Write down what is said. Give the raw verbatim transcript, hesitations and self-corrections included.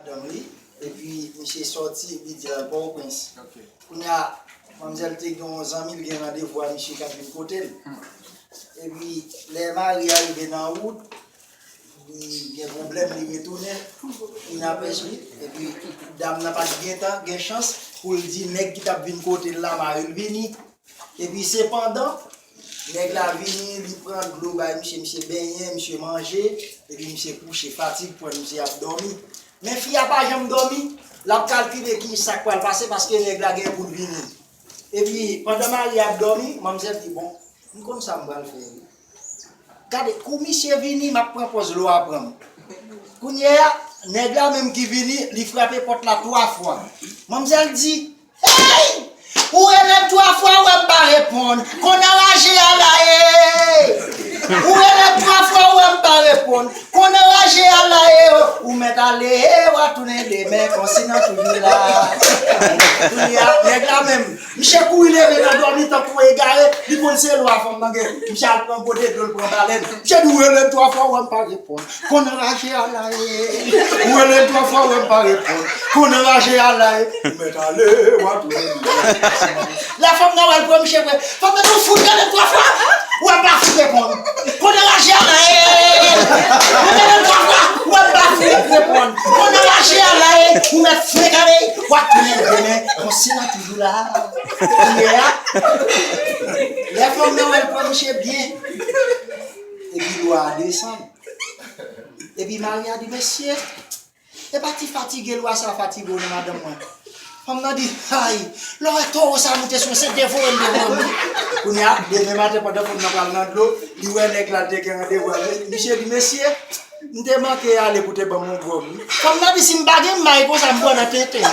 madanm li, epi misye sòti, li di l al Pòtoprens. Kounye a, manmzèl te gen yon zanmi l gen randevou a misye k ap vin kote l. Epi, lè mari a rive nan wout, li gen pwoblèm, li retounen, li nan pèch li. Epi, dam nan pa t gen tan, gen chans, pou l di nèg ki t ap vin kote l la, mari l vini. Epi sepandan, nèg la vini, li pran dlo bay misye, misye benyen, misye manje, epi misye kouche, fatig pran misye ap dòmi. Men fi a pa janm dòmi, l ap kalkile ki sa k pral pase paske nèg la gen pou l vini. Epi pandan mari a ap dòmi, manmzèl di, bon, m konn sa m pral fè wi. Gade, kou misye vini, m ap pran pòz lwa pran m. Kounye a, nèg la menm ki vini, li frape pòt la twa fwa. Manmzèl di, hey! Ou rele m twa fwa, ou wè m pa reponn. Konn anraje a la e! Ou rele m twa fwa, ou wè m pa reponn. Konn anraje a la e! Ou mèt ale, w a tounen demen, konsi nan toujou la. Kounye a, nèg la menm, misye kouri leve nan dòmi tankou egare, li konn se lwa fanm nan gen. Misye al pran pote dlo, l pran balèn. Misye di, ou rele m twa fwa, ou wè m pa reponn. Konn anraje a la e. Ou rele m twa fwa, ou wè m pa reponn. Konn anraje a la e. Ou mèt ale, w a tounen. Lè fanm nan wè l pran misye vre, fanm nan di, ou fout rele m twa fwa, ou wè m pa fout reponn. Konn anraje a la e. Ou rele m twa fwa, ou wè m pa fout reponn. Konn anraje a la e. Ou mèt frekale, w a tounen demen. Konsi nan toujou la. Kounye a, lè fanm nan wè l pran misye byen, epi lwa a desann. Epi mari a di, mesye, e pa ti fatige lwa sa fatige w non, madanm mwen. Fanm nan di, ay, lè w wè towo sa moute sou mwen, se devore m devore m wi. Kounye a, demen maten pandan fanm nan pral nan dlo, li wè nèg la, l te gen randevou avè l. Misye di, mesye, m te manke ale pou te ban m yon gwòg wi. Fanm nan di, si m pa gen may konsa, m pran nan tenten.